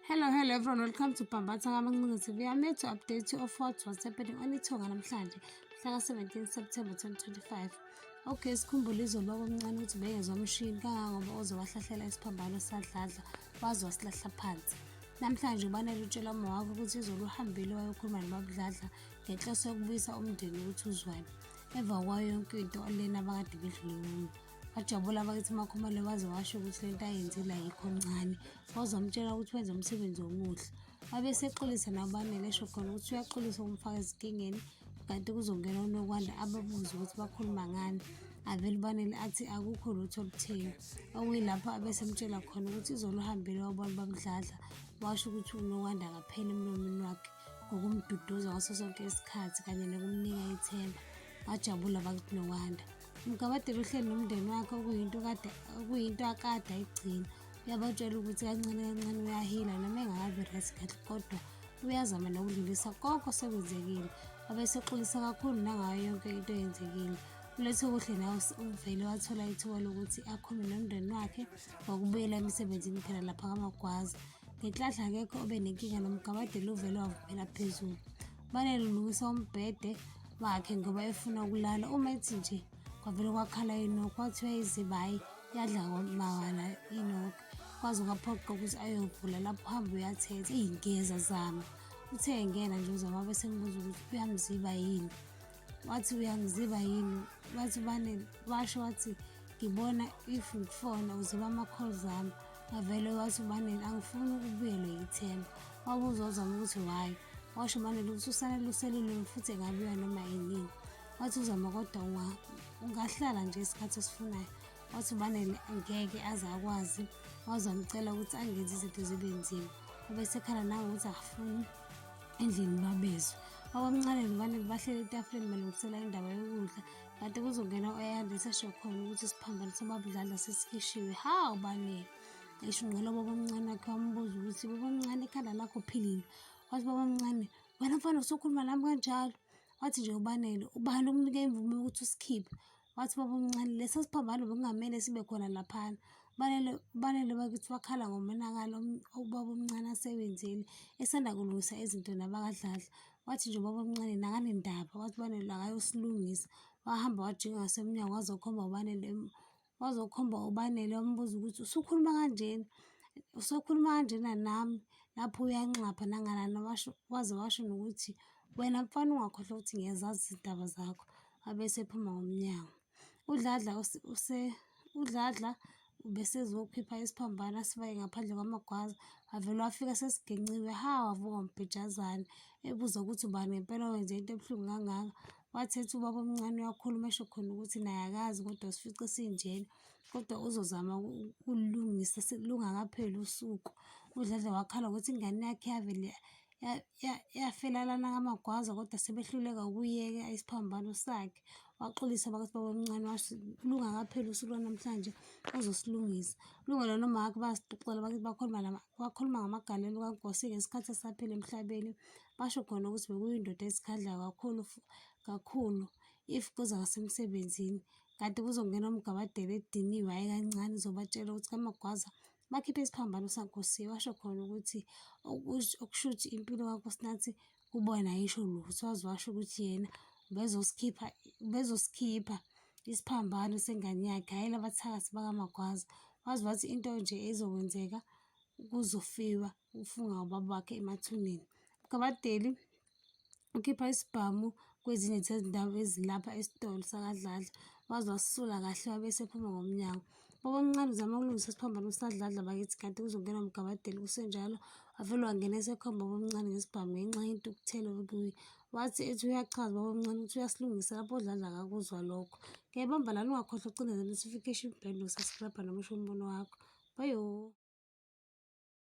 Hello, hello everyone. Welcome to Bambatha Kamancinza TV. I'm here to update you of what was happening on Ithonga namhlanje, mhla ka-17 September 2025. Okay, sikhumbule izolo omncane ukuthi bengezwa umshini kangangoba uze wahlahlela isiphambano sadladla waze wasilahla phansi. Namhlanje uBanele utshela uma wakhe ukuthi izolo uhambile wayokhuluma noBabudladla ngenhloso yokubuyisa umndeni ukuthi uzwane emva kwayo yonke into lena abakade bedlule kuyo. Wajabula bakithi uMakhumalo waze washo ukuthi lento ayenzile ayikho ncane. Wazomtshela ukuthi wenza umsebenzi omuhle. Wabe esexolisa nakuBanele esho khona ukuthi uyaxolisa ukumfaka ezinkingeni kanti kuzongena uNokwanda ababuze ukuthi bakhuluma ngani. Avele uBanele athi akukho lutho olutheni. Okuyilapho abesemtshela khona ukuthi izolo uhambile wabona bamdladla washo ukuthi uNokwanda akapheli emlomeni wakhe ngokumduduza ngaso sonke isikhathi kanye nokumnika ithemba. Wajabula bakithi Nokwanda. Umgabadeli uhleli nomndeni wakhe okuyinto kade okuyinto akade ayigcina. Uyabatshela ukuthi kancane kancane uyahila noma engakabi right kahle kodwa uyazama nokudlulisa konke osekwenzekile. Wabesexolisa kakhulu nangayo yonke into eyenzekile. ULethokuhle nawe uvele wathola ithuba lokuthi akhulume nomndeni wakhe ngokubuyela emsebenzini phela lapha kaMagwaza. Ngenhlanhla akekho obe nenkinga nomgabadeli uvele wavumela phezulu. Banele ulungisa umbhede wakhe ngoba efuna ukulala uma ethi nje kwavele kwakhala inokho wathi uyayiziba hhayi yadla mawala inokho kwaze kwaphoqa ukuthi ayovula lapho uhambe uyathetha iy'ngeza zami uthe engena nje uzama besembuza ukuthi uyamziba yini wathi uyangiziba yini wathi bane washo wathi ngibona if ngifona uziba ama-calls ami wavele wathi ubanele angifuni ukubuyelwe yithemba wabuza wazama ukuthi why washo ubanele ukuthi usane luselulwimi futhi engabuya noma inini wathi uzama kodwa ungahlala nje isikhathi osifunayo wathi ubanele ngeke aze akwazi waze wamcela ukuthi angenzi izinto zibe nzima ubesekhala nangokuthi akafuni endlini babezwe Babamncane noBanele bahleli etafuleni balungisela indaba yokudla kanti kuzongena u-Ayanda esesho khona ukuthi isiphambano sobabudladla sesikhishiwe. Hawu Banele! Eshunqela ubabomncane wakhe wambuza ukuthi babomncane ikhanda lakho philile. Wathi babomncane wena mfana usukhuluma nami kanjalo. Wathi nje uBanele ubani okunike imvume yokuthi usikhiphe? Wathi babomncane lesa siphambano bekungamele sibe khona laphana. Banele Banele bakithi wakhala ngomonakalo ubabomncane asewenzile esanda kulungisa izinto nabakadladla. Wathi nje ubabomncane nakanendaba wathi uBanele akayosilungisa. Wahamba wajika ngasemnyango wazokhomba uBanele wazokhomba uBanele wambuza ukuthi usukhuluma kanjena usukhuluma kanjena nami lapho uyanxapha nangalana washo waze washo nokuthi wena mfana ungakhohlwa ukuthi ngiyazazi izindaba zakho. Wabe esephuma ngomnyango. UDladla uDladla ubesezokhipha isiphambano asifake ngaphandle kwamagwaza wavele wafika sesigenciwe ha wavuka umbhejazane ebuza ukuthi ubani ngempela owenze into ebuhlungu kangaka wathi ethi ubaba omncane uyakhuluma esho khona ukuthi naye akazi kodwa sifice sinjena kodwa uzozama ukulungisa lungakapheli usuku uDladla wakhala ukuthi ingane yakhe yavele yafelalana kamagwaza kodwa sebehluleka ukuyeka isiphambano sakhe. Waxolisa bakathi babamncane washo lungakapheli usuku lwanamhlanje uzosilungisa. Lungelo nomama wakhe bayasixoxela bakithi bakhuluma bakhuluma ngamagalelo kaNkosi ngesikhathi esaphila emhlabeni. Basho khona ukuthi bekuyindoda ezikhandlayo kakhulu kakhulu if kuza ngasemsebenzini. Kanti kuzongena uMgabadeli ediniwe hhayi kancane uzobatshela ukuthi kaMagwaza bakhiphe isiphambano saNkosi washo khona ukuthi okusho ukuthi impilo kaNkosinathi kubona ayisho lutho waze washo ukuthi yena ubezosikhipha ubezosikhipha isiphambano sengane yakhe hhayi labathakathi bakaMagwaza waze wathi into nje ezokwenzeka kuzofiwa ufunga ubaba wakhe emathuneni. Mgabadeli ukhipha isibhamu kwezinye zezindawo ezilapha esitolo sakaDladla waze wasisula kahle wabe esephuma ngomnyango. Babomncane uzama ukulungisa isiphambano saDladla bakithi kanti kuzongena uMgabadeli kusenjalo wavele wangena esekhomba babomncane ngesibhamu ngenxa yentukuthelo ekuye. Wathi ethi uyachaza babomncane ukuthi uyasilungisa lapho uDladla akakuzwa lokho. Ngiyayibamba lana ungakhohlwa ukucindezela notification bell nokusubscribe noma usho umbono wakho. Bye.